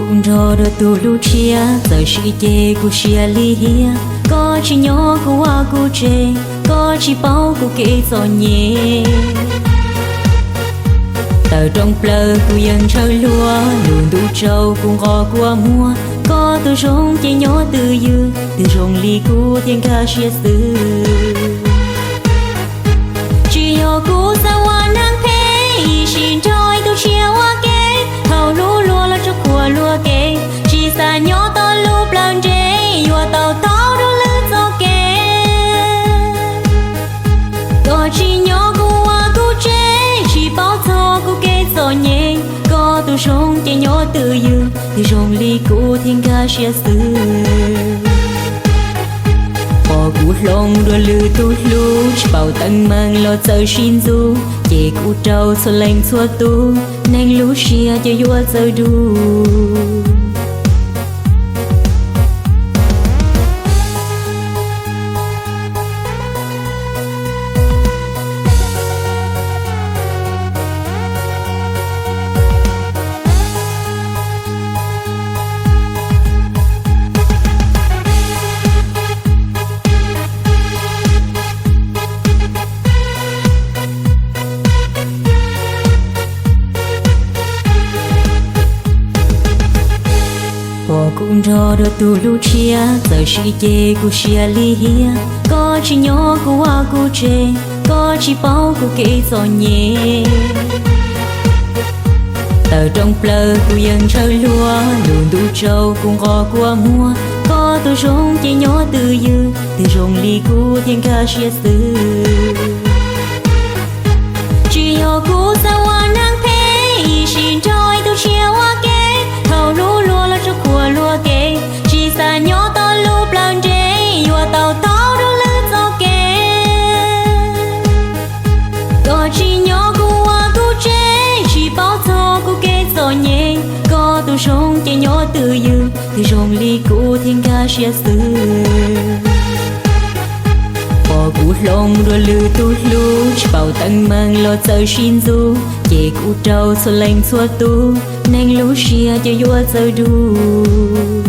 Kuv nrog dua tus hlub tshiab, txawm sim ces kuv siab lig hiab. Koj tsis nyob kuv ua kuv tseg, koj tsis paub kuv kev txom nyem. Tawm rooj plaws kuv yeej ntshaw hlua, lub ntuj tsaus kuv nqos kua muag. Koj tus zoo ces nyob twj ywm, twb zoo li kuv thiaj nkag siab xwb. Tsis yog kuv xav ua neeg phem, ib sim nrog ib tug tshiab ua ke. Thaum hlub luag los tsuas qhuas luag kev, tsis xav nyob tau lub plawv ntseg, yuav tau thauj rau lwm txoj kev. Koj tsis nyob kuv ua kuv tseg, tsis paub txog kuv kev txom nyem. Koj tus zoo ces nyob twj ywm, twb zoo li kuv thiaj nkag siab xwb. Pom kuv hloov dua lwm tus hlub, tsis paub teeb meem los txawm sib ntxub, ces kuv rau txhua leej txhua tus, neeg lub siab ces yuav txawv dua. Pom kuv nrog dua tus hlub tshiab, txawm sim ces kuv siab lig hiab. Koj tsis nyob kuv ua kuv tseg, koj tsis paub kuv kev txom nyem. Tawm rooj plaws kuv yeej ntshaw hlua, lub ntuj tsaus kuv nqos kua muag. Koj tus zoo ces nyob twj ywm, twb zoo li kuv thiaj nkag siab xwb. Tsis yog kuv xav ua neeg phem, ib sim nrog ib tug tshiab ua ke. Thaum hlub luag los tsuas qhuas luag kev, tsis xav nyob tau lub plawv ntseg, yuav tau thauj rau lwm txoj kev. Koj tsis nyob kuv ua kuv tseg, tsis paub txog kuv kev txom nyem. Koj tus zoo ces nyob twj ywm, twb zoo li kuv thiaj nkag siab xwb. Pom kuv hloov dua lwm tus hlub, tsis paub teeb meem los txawm sib ntxub, ces kuv rau txhua leej txhua tus, neeg lub siab ces yuav txawv dua.